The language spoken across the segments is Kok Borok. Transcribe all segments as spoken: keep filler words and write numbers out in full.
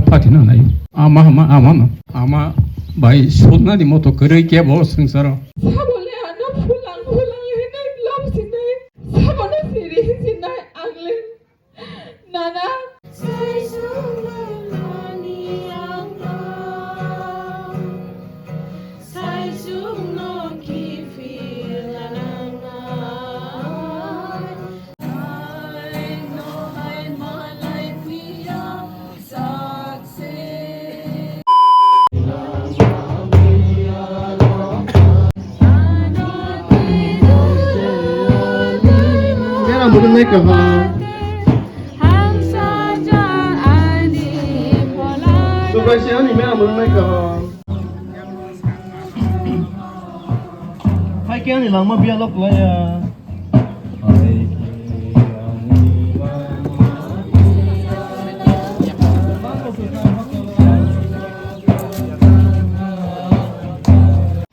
Phatina nai. Ama, ama, ama no. Ama bai sotnani moto kwrwi kebo swngcharo. Sabole ano phulang phulang hinwi love sinai. Sabono siri sinai angle. Nana. Mera mudun nai kaham. Subraisi ani mera mudun nai kaham. Hai ke ani langma bialok laya.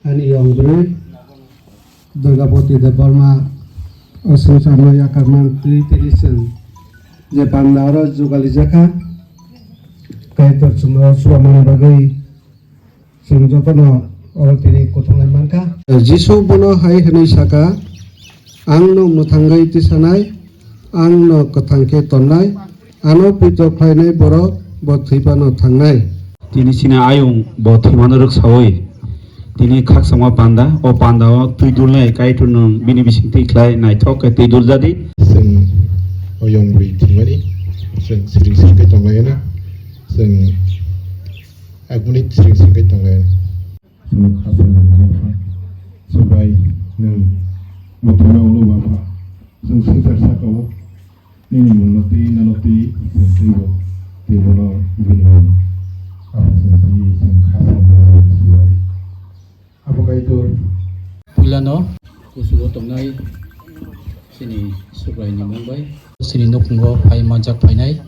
Ani yong bwrwi Durgapati Debbarma o swngcharno yakarmani twi tini chwng je panda oro jugalijak kha, Kaitor chwngno chubammani bagwi chwng jotono oro tini kuthumlai mankha. Jisu bono hai hwnwi sakha, "Ang no mwthangwi tisanai, ang no kwthang khe tonnai, ano poito khlainai borok bo thwi phano thangnai." Tini chini ayung bo thwimano rwksaui tini khakchangma panda, o panda o twi dulnai Kaitor nwng bini bising twi khlai naithok khe twi duljadi. Chwng o yong bwrwi thwimani chwng siring siring khe tonglaino, chwng aguni siring siring khe tonglaino. Chwng khasani bwkha, Subrai nwng bo thwimano ulo bapha, chwng swngchar saka o. Nini mungno twi nono twi chwng twibo, tei bono bini mung. Abo chwng twi chwng kha samani rwchapmani. Abo Kaitor. Puilano kuchugo tongnai chini Subraini mung bai. Chini nukhungo phai manjak phainai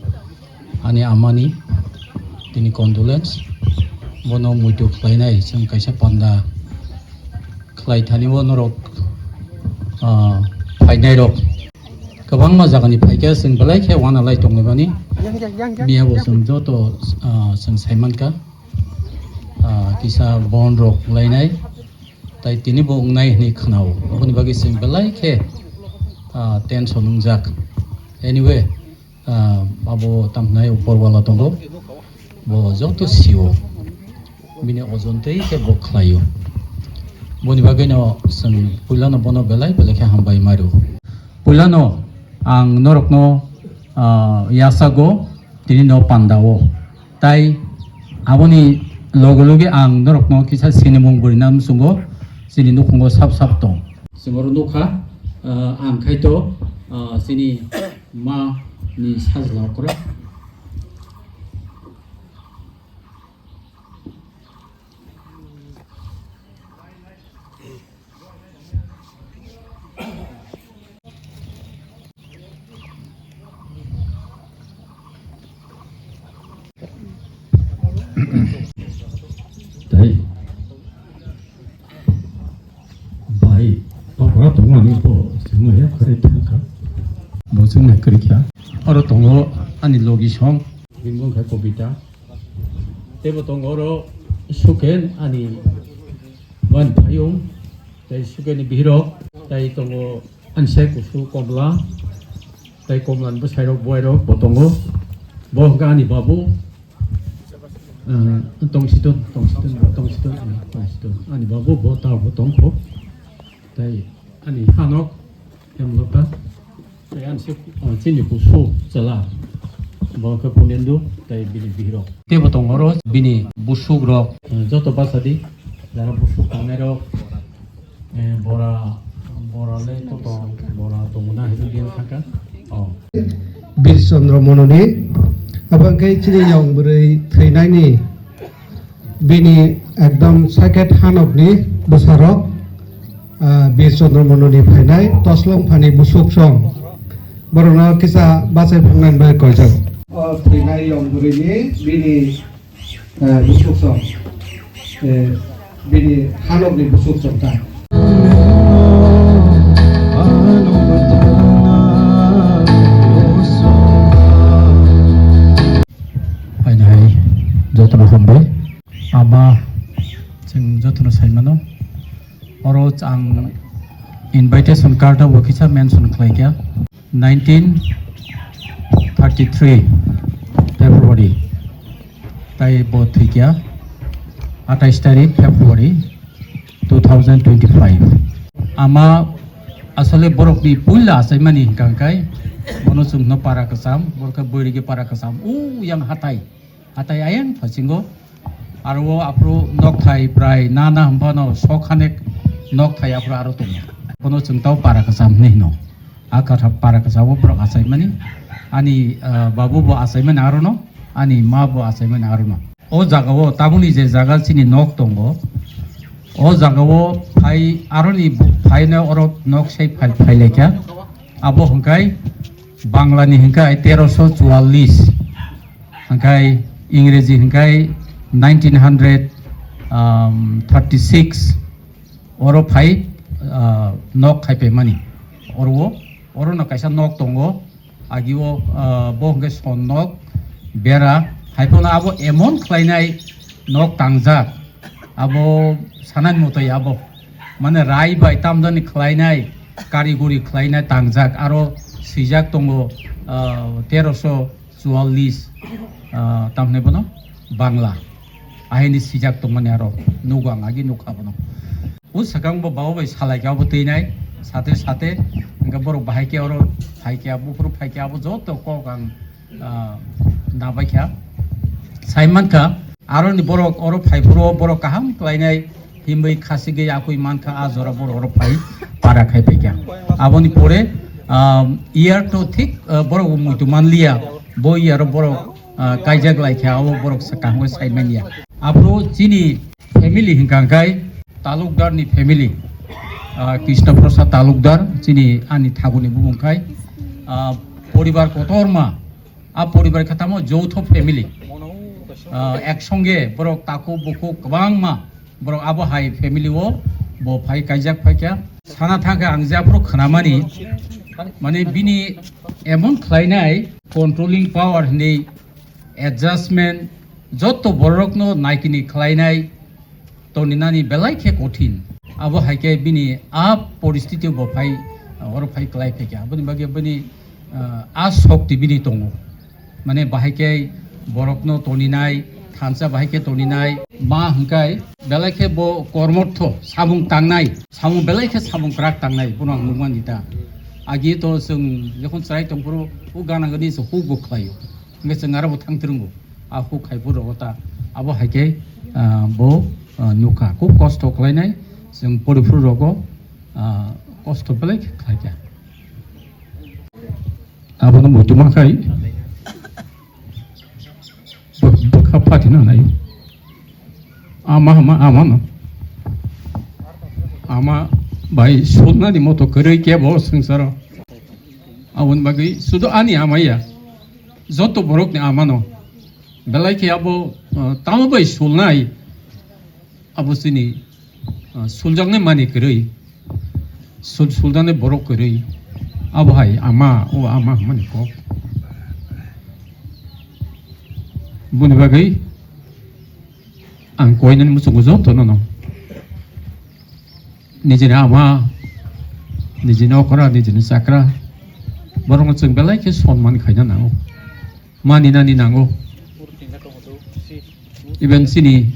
ani amani tini condolence. Bono muitu khlainai chwng kaisa panda khlai thani o norok, ah, phainai rok. Kwbangma jagani phaikhe chwng belai khe uanalai tonglaimani. Miyabo chwng joto, ah, chwng saimankha, ah, kisa bon rok wnglainai, tai tini bo wngnai hwnwi khwnao. Aboni bagwi chwng belai khe, ah, tension wngjak. Anyway, ah, abo tamhnai upor wala tongo, bo joto sio, bini ojon tei khe bo khlaio. Boni bagwino chwng puilano bono belai belai khe hambai mairu. Puilano ang norokno, ah, yachago tini no pandao, tai aboni loge loge ang norokno kisa sinimung bwrwina muchungo chini nukhungo sap sap tong. Chwng oro nukha, ah, ang khaito, ah, chini ma ni sajla okra. Tei bai, tokra tongmani bo chwngno ya kwrwi thangkha. Bo chwngno kwrwi kha. Oro tongo ani logi song. Bini mung khe Kobita. Teibo tongo oro Suken ani ban phayung. Tei Sukenni bihirok. Tei tongo Anse kusu Komla, tei Komlani bwsairok, bowairok bo tongo. Bo hwnkha ani babu, ah, Tongsitun, Tongsitun, Tongsitun, ah, Tongsitun. Ani babu bo ta bo tongkho. Tei ani hanok, Hemlota. Tei ani se, ah, chini kusu chwla. Bo hwnkha Punendu, tei bini bihirok. Teibo tongo oro bini busukrok. Ah, joto bachadi, jara busuk tongnairok. Eh, bora, bora le to tong, bora tongna hidu dia saka. Oh. Bir Chandra Mononi, abang kai chini yong bwrwi thwinaini bini ekdom sakhet hanokni bwsarok, ah, Bir Chandra Mononi phainai Toslong phani busuk song. Borokno kisa bachai phangnani bai koijak. O thwinai yong bwrwini bini Eh, busuk song. Eh, bini hanokni busuk song ta. Hai, hai. Jotono hambai. Ama chwng jotono saimano. Oro ang invitation card o bo kisa mention khlai kha. Nineteen thirty-three February. Tai bo thwikya atais tarik February two thousand twenty-five. Ama asole borokni puila achaimani hwnkha hwnkhe bono chwngno para kwcham, borokhe bwrwigi para kwcham, u yang hatai, hatai ayang phasingo. Aro o aphuru nokthai prai nana hwnphano sokhanek nokthai aphuru aro tongo. Bono chwng tao para kwcham hinwi hino. A kha para kwchao borok achaimani, ani, ah, babu bo achaimani arono, ani ma bo achaimani arono. O jagao tabukni je jaga chini nok tongo, o jagao phai aroni bu-, phaino oro nok sai phai, phailaikha. Abo hwnkhe Banglani hwnkhe teroso chuallis, hwnkhe Ingreji hwnkhe nineteen hundred, um, thirty six. Oro phai, ah, nok khaipaimani. Oro, orono kaisa nok tongo. Agio, ah, bo hwnkhe son nok, bera. Haiphano abo emon khlainai nok tangjak. Abo sanani motoi abo. Mane rai bai tamjani khlainai, karigori khlainai tangjak. Aro swijak tongo, ah, teroso chuallis, ah, tamhwnai bono Bangla. Ahaini swijak tongmani aro nugo ang agi nukha bono. O swkang bo babo bai salai kha bo twi nai, sate sate hwnkhe borok bahai khe oro phai khe, buphuru phai khe abo joto kok ang, ah, nabai kha. Sai mankha, aroni borok oro phai phuru borok kaham khlainai, himwi khasigwi akwi mankha, a jora borok oro phai para khai phaikha. Aboni pore, ah, year to thik, ah, borok muitu manliya, bo year o borok, ah, kaijak laikha, abo borok kaham khe sai manya. Aphuru chini family hwnkha hwnkhe Talukdar ni family, ah, Krishna Prasad Talukdar, chini ani thaguni bumung khai, ah, poribar kotorma, a poribar khe tamo joutho family, ah, ek songe borok takhuk bukhuk kwbangma borok abo hai family o bo phai kaijak phaikha. Sana thangkhe ang je aphuru khnamani, mane bini emon khlainai controlling power hinwi adjustment jotto borokno naikini khlainai toninani belai khe kothin. Abo hai khe bini a poristiti bo phai, oro phai klai phaikha. Aboni bagwi bini, ah, a sokti bini tongo. Mane bahai khe borokno toninai, thansa bahai khe toninai. Ma hwnkhe belai khe bo kormortho, samung tangnai, samung belai khe samung kwrak tangnai, bono ang nukmani ta. Agi to chwng jokhon chwrai tongphuru o gana gani se huk bo khlaio. Hwnkhe chwng aro bo thang twrwngo. A huk khai phuru rogo ta. Abo hai khe, ah, bo, ah, nukha. Khub kosto khlainai chwng poriphuru rogo, ah, kosto belai khe khlaikha. Abono muitu mankhai bwkha phatina nai. Ama hama amano. Ama bai sulnani moto kwrwi kebo swngcharo. Aboni bagwi sudo ani ama ya. Joto borokni amano. Belai khe abo, uh, tamo bai sulnai. Abo chini, ah, suljaknai mani kwrwi, sul-, suljaknai borok kwrwi, abo hai ama, o ama hwnmani kok. Boni bagwi ang koinani muchungo joto nono. Nijini ama, nijini okra, nijini chakra, borokno chwng belai khe sonman khaina nango. Mani nani nango. Even chini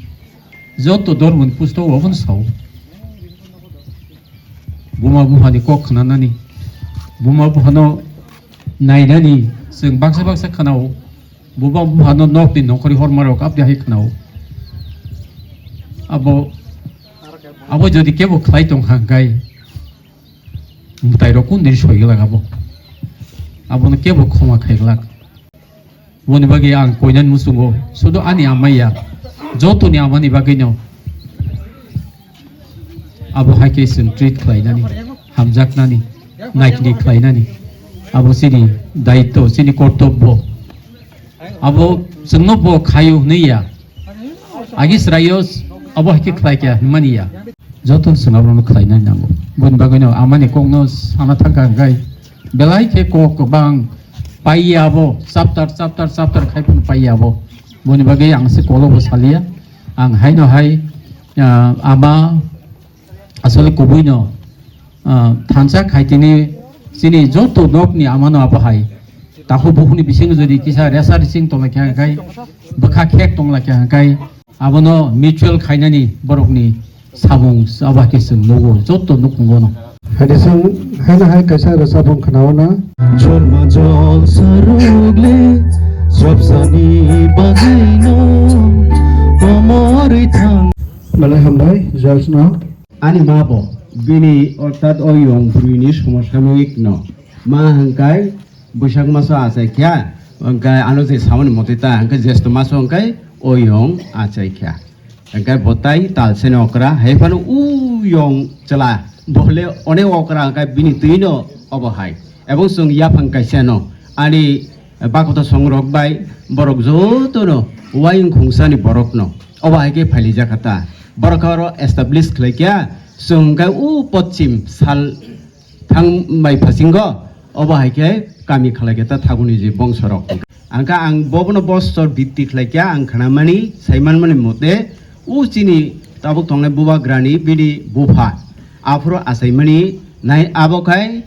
joto dormoni pusto o phano sao. Buma buphani kok khnanani, buma buphano nainani chwng baksa baksa khnao. Buma buphano nokni nongkhorni hormarok abdi hai khnao. Abo, abo jodi kebo khlai tong kha hwnkhe, mwtairok kundini soi glak abo. Abono kebo khoma khai glak. Boni bagwi ang koinani muchungo, sudo ani amai ya, jotoni amani bagwino abo hai khe chwng treat khlainani, hamjaknani, naikni khlainani, abo chini daitto, chini kortobbo. Abo chwngno bo khaio hwnwi ya, agi chwraio abo hai khe khlai kha hwnmani ya. Joto chwng abono khlainani nango. Boni bagwino amani kokno sana thangkha hwnkhe, belai khe kok kwbang paiya abo, chapter, chapter, chapter khai phano paiya abo. Boni bagwi ang se kolo bo salia. Ang haino hai, ah, ama asole kubui no, ah, thansa khaitini chini joto nok ni ama no abo hai. Takhuk bukhuk ni bising jodi kisa resa rising tongla kha khai, bwkha khek tongla kha khai, abono mutual khainani borok ni samung abo hai khe chwng nugo joto nukhungo no. Hai de chwng haino hai kaisa rwchapung khwnao na. Jorma jol sarukle jobsani bagwino komorwi thang. Belai hambai, judge no. Ani ma bo bini ortat o yong bwrwini somosamwik no ma hwnkai bwsak maso achai kha, hwnkai ano je samani motwi ta hwnkai jesto maso hwnkai o yong achai kha. Hwnkai bo tai talsani okra, hai phano u yong chwla, bo le onek okra hwnkai bini twi no obo hai. Ebong chwng yaphang kaisa no, ani bakoto songrok bai borok joto no uayung khungsani borok no obo hai khe phailijak kha ta. Borok oro establish khlai kha, chwng hwnkai u pochim sal thang mai phasingo, obo hai khe kami khlai khe ta thaguni je bongsorok. Ang kha ang bobono bosor bitti khlai kha, ang khnamani, saimanmani mote, u chini tabuk tongnai bubagrani bini bupha, aphuru achaimani nai abo khai,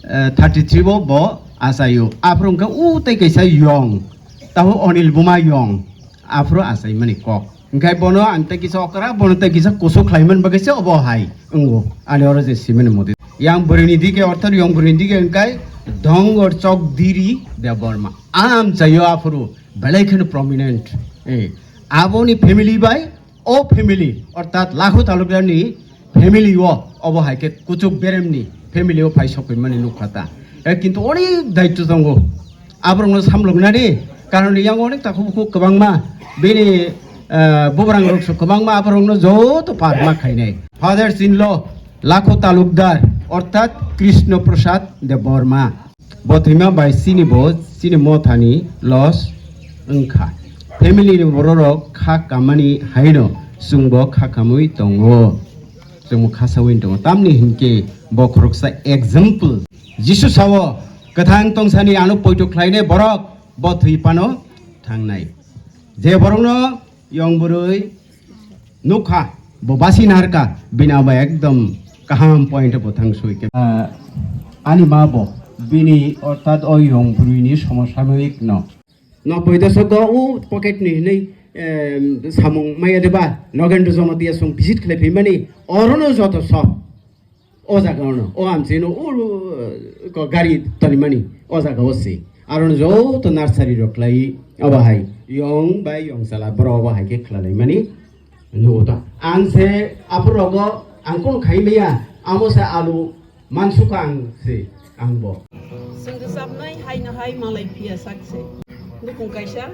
eh, thirty three bo bo achaio. Aphuru hwnkhe u tei kaisa yong, tabuk Onil Buma yong, aphuru achaimani kok. Hwnkhe bono ang tei kisa okra, bono tei kisa kusu khlaiman bagwi se obo hai wngo. Ani oro je simani modi. Yang bwrwini dige, ortho yang bwrwini dige hwnkhe Dhongor Chokdiri Debbarma. Amchaio aphuru belai kheno prominent. Eh, aboni family bai o family, orthat Lakho Talukdarni family o, obo hai khe kuchuk beremni family o phai sokphaimani nukha ta. Eh, kintu onek daityo tongo. Aborokno samloknani karon yang onek takhuk bukhuk kwbangma, bini, eh, bubarangrok so kwbangma aborokno joto parma khainai. Father Chinlo Lakho Talukdar, orthat Krishna Prasad Debbarma. Bo thwima bai chini bo, chini mothani loss wngkha. Family ni bororok kha kamani haino chwngbo kha kamwi tongo. Chwngbo kha sawi tongo. Tamni hinkhe bo khoroksa example. Jisu sao, "Kwthang tongsani ano poito khlainai borok bo thwi phano thangnai." Je borokno yong bwrwi nukha, bo basi narka, bini abo ekdom kaham point bo thang sui khe. Ah, ani ma bo bini ortat o yong bwrwini somosamwik no. Nobboi dosok o u pocket ni hinwi, em, samung maya deba, Nogendra Jamatia song visit khlai phaimani, orono joto sok. O jaga ono, o amchino, o, ko gari tonimani, o jaga o se. Arono joto nursery rok khlai, obo hai, yong bai yong chala, boro obo hai khe khlalaimani, nugo ta. Ang se, aphuru rogo, ang kono khai maya, amo se alu, mansukha ang se, ang bo. Chwng rwchapnai haino hai malai phiya sak se. Nukhung kaisa,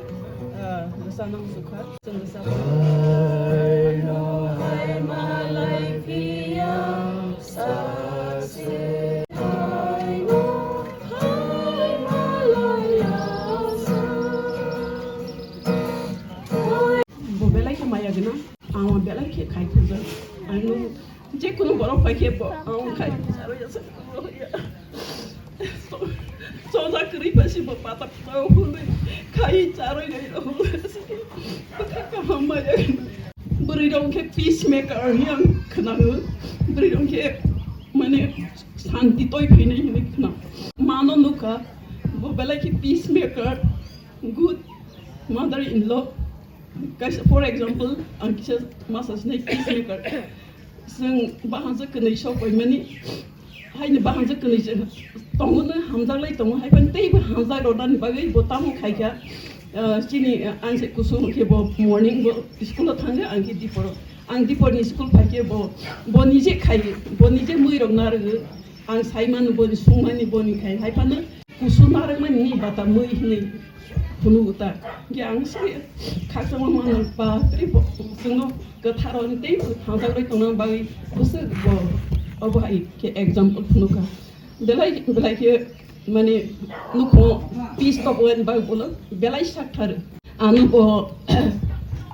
ah, rwchapna muchungkha. Chwng rwchapnai haino hai malai phiya sak se. Haino hai malai asa. Bo belai khe maya gwnang, ang belai khe khai khujak. Ang nung Jekunu borok bai khe bo ang khai charwi ya. Soja kwrwi pha si bo pata pata hwnwi khai charwi nai rw. Kaham maya. Bwrwi rok khe peacemaker hwnwi ang khwnao. Bwrwi rok khe mane santi toi phainai hwnwi khwnao. Mano nukha bo belai khe peacemaker, good mother in law. Kaisa, for example, ang kisa masa sinai peacemaker. Chwng bahanja kwnwi sok bai mani, haini bahanja kwnwi se tongo no hamjak lai tongo, hai phano teibo hamjak rw nani bagwi bo tamo khai kha. Ah, chini, ah, ang se kusu hwnkhe bo morning bo school o thang kha, ang khe dipor o. Ang dipor ni school phai khe bo, bo nije khai, bo nije mui rok na rw. Ang sai mano bo ni sung mani bo ni khai, hai phano Kusu narwkmani ni bata mui hwnwi phunuk ta. Hwnkhe ang se khakchangma mano ba tei bo chwngno kwtharo tei hamjakrwi tongna bagwi bwswk bo obo hai khe example phunukha. Belai belai khe mane nukhungo peace topogani bagwi bolong belai sakthar. Ano bo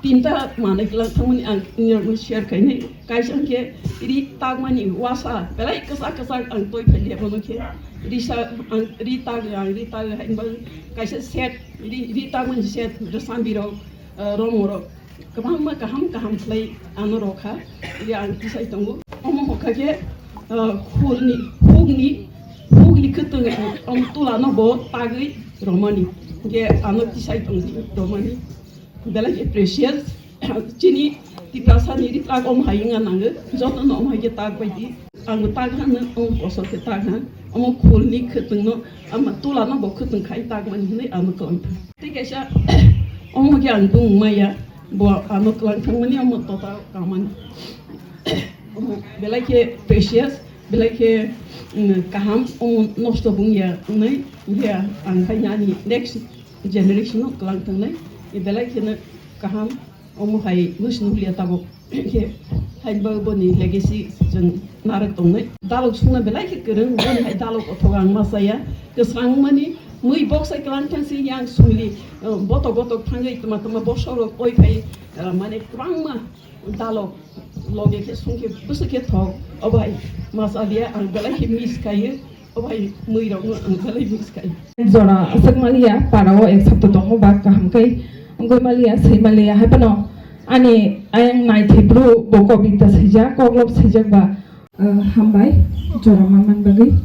tinta manwi kwlwng thangmani ang nini rokno share khainai. Kaisa hwnkhe ri takmani wasa belai kwchak kwchak ang toi phailiya bono khe. Risa ang ri tak ang ri tak hai ba kaisa set ri ri takmani set rwchapmani rok, Ah, romorok kwbangma kaham kaham khlai ano rokha, ya ang tisai tongo. Omo hokha khe, ah, khulni, hukni, hukni khwtwng om tulano bo tagwi romani. Hwnkhe ano tisai tongo romani. Belai khe precious. Chini Tiprasa ni ri tak om hai wngna nango. Joto no om hai khe tak bai di. Ang bo tak ha no, om kosor khe tak ha. Omo khulni khwtwng no, ama tula no bo khwtwng khai tak mani hinwi ang bo kwlang thang. Tei kaisa, omo khe ang tong maya, bo ano kwlang thang mani, omo tota kamani. Omo belai khe precious, belai khe, mm, kaham, omo nosto bung ya wngnai, ya ang khai ani next generation no kwlang thang nai, belai khe no kaham. Omo hai Wisnu Hulia tabuk khe hai bo boni legacy chwng narwk tongnai. Dalok songna belai khe kwrwng, boni hai dalok kothok ang ma chaya. Kwsang mani mui bok sai kwlang thang si yang songli, uh, botok botok thangwi tma tma bosok rok oi phai, uh, mane kwbangma dalok loge khe song khe bwswk khe thok. O bai ma cha liya, ang belai khe miss khaio. O bai, mui rok no ang belai miss khai. Jora aswk maliya, para o ek sapta tongo ba kaham kai wngwi maliya, swi maliya, hai phano ani ayang naithai bru bo kobita swijak, koklop swijak ba. Ah, hambai, jora manman bagwi.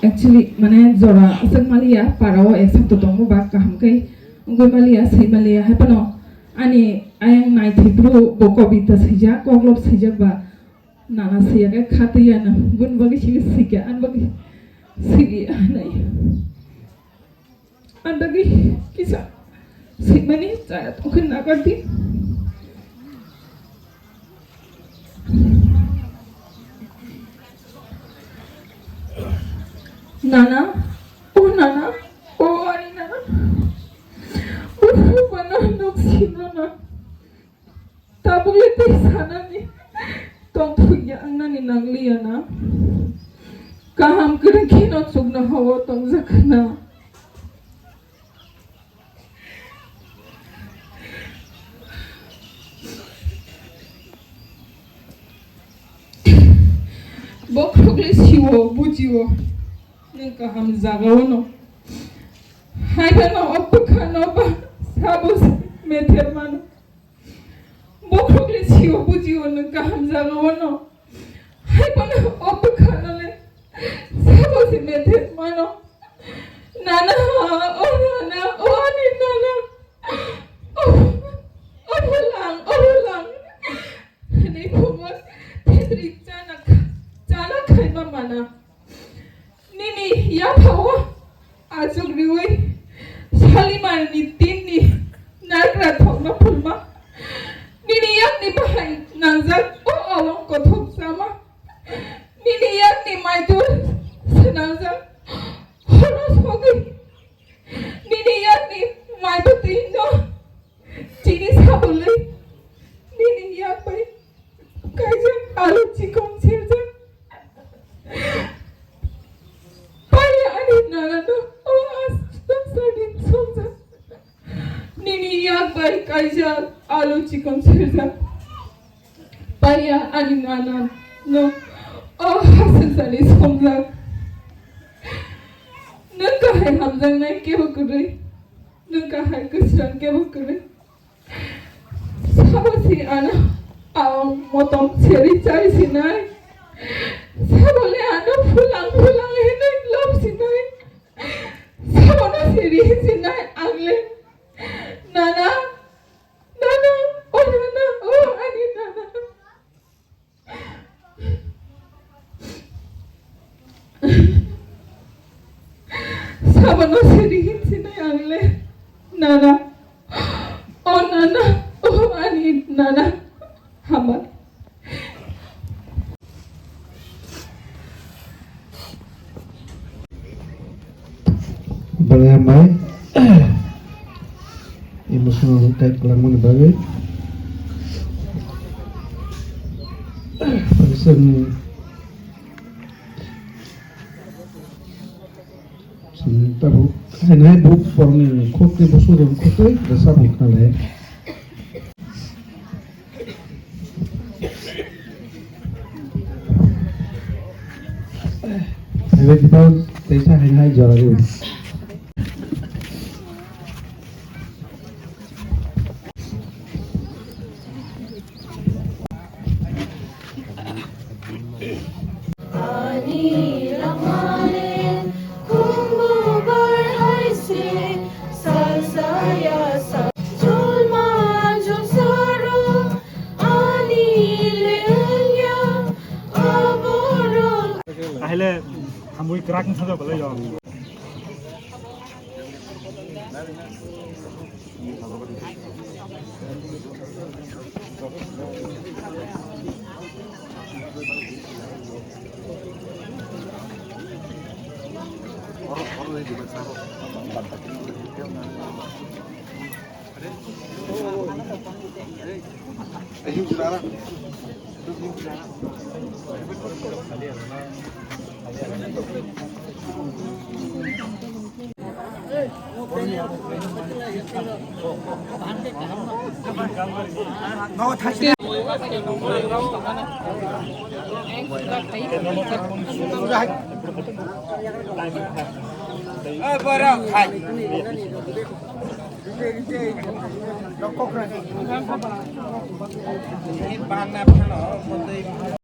Actually, mane jora aswk maliya, para o ek sapta tongo ba kaham kai wngwi maliya, swi maliya, hai phano ani ayang naithai bru bo kobita swijak, koklop swijak ba. Nana siya khe khatwi ya na, bun bagwi simi sikya, an bagwi simi anai. An bagwi kisa simani chaya tongkhe nakardi. Nana, o nana, o ani nana. O bana noksi nana. Tabukle tei sanani tongthokya wngnani nangliya na? Kaham kwrwng kheno chuknoha-o tongjak na? Bokhokle siwo, bujiwo, nwng kaham jaga-o no. Hai phano o bwkhano ba sabo se mether mano. Bokhokle sio bujio nwng kaham jaga-o no. Hai phano o bwkhano le sabo se mether mano. Nana, o nana, o ani nana. O, o bwlang, o bwlang. Hwnwi phungo thedri chana kha-, chana khaima mana. Nini yaphao achuk riwi Salimarni tinni nagra thokno phulma. Nini yakni bahai nangjak o awang kothok sama. Nini yakni maitu swnangjak horo sogwi. Nini yakni maitu tino. Chini sabulwi nini yak bai kaijak alu chikon serjak. Paiya ani nana no o aswk sadi songjak. Nini yak bai kaijak alu chikon serjak. Paiya ani nana no o haswk sadi songjak. Nwng kahai hamjaknai kebo kwrwi, nwng kahai kwsrang kebo kwrwi. Sabo se ano aong motom seri chari sinai. Sabo le ano phulang phulang hinwi love sinai. Sabo no seri sinai ang le. Nana, nana, o nana, o ani nana. Sabono siri hinsinai ang le nana. O nana, o ani nana. Hama. Belai hambai. Emotional type kwlangmani bagwi. Paisani chwng tabuk haino hai buk borokni khuk tei bwswk rok khuk tei rwchapmung khnalai. Hai bai, teisa hai hai jora rw. Ahile hamui krak ni sajak belai yo.